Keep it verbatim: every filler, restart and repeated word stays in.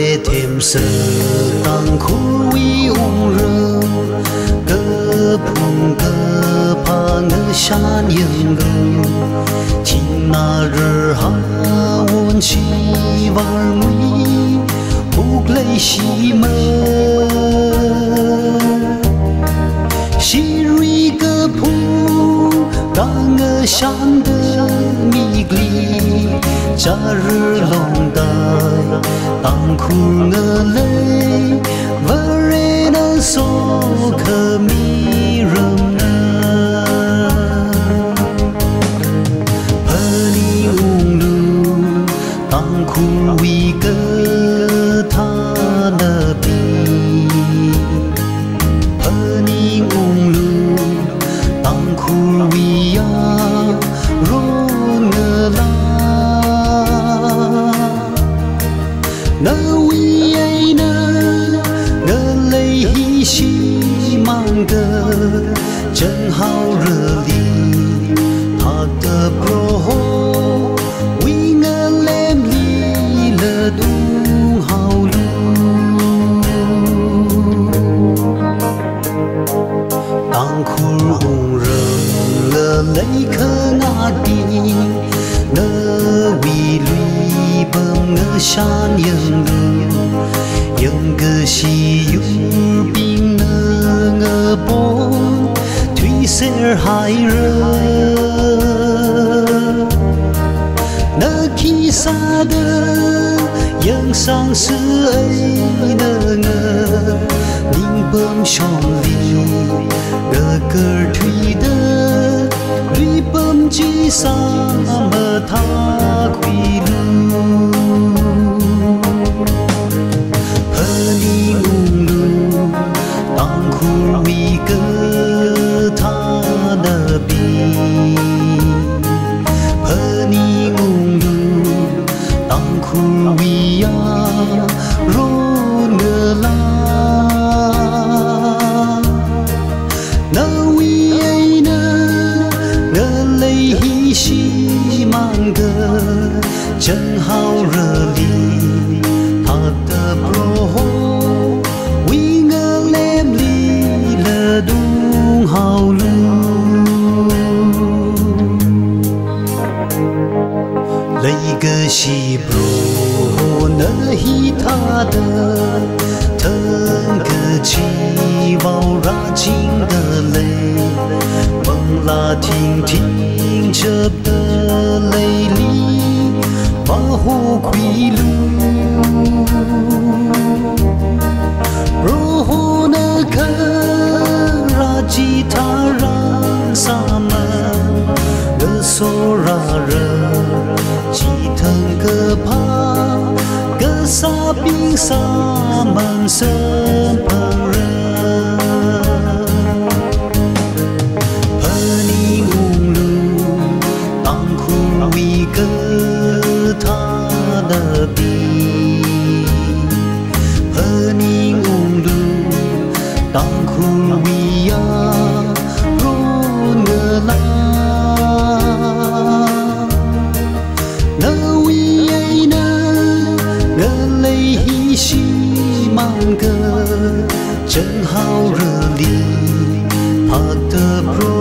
Themsa Tangkhulwui wungram, kaphung kaphā ngashan yanglu, thingnā rarhā wonshi vārngui, huk leishimei. Shirui kaphung kangashanda mikli, chara longtai Tangkhul ngalei, Varena sokhami ramna. Phaningunglu Tangkhulwui kathānabing, phaningunglu Tangkhulwui yaron ngalā. Nawui eina ngalei hi shimānda, chānghaorali phakta Prohowui ngalemlila tunghaolu. Tangkhul wungram ngalei khangatei, nawui luipam ngashan yanglu, yangkashi yurbingna ngapon thuiser haira. Na khisāda yangsangsa eina nga, ningpam shongli ngakarthuida, luipam chi sāmathākhuilu. Phaningunglu Tangkhulwui kathānabing, phaningunglu Tangkhulwui yaron ngalā. Nawui eina ngalei hi shimānda, chānghaorali phakta Prohowui ngalemlila tunghaolu. Leikashi Prohona hithāda thangkachee vaorāchingda lei, manglā thingthing chapda leili vāhokhuilu. Prohona kharā chitharan sāman, ngasorara chithang kaphā, kasābing sāman samphangra. Phaningunglu Tangkhulwui kathānabing, phaningunglu Tangkhulwui yaron ngalā. Nawui eina ngalei hi shimānda, chānghaorali phakta Proho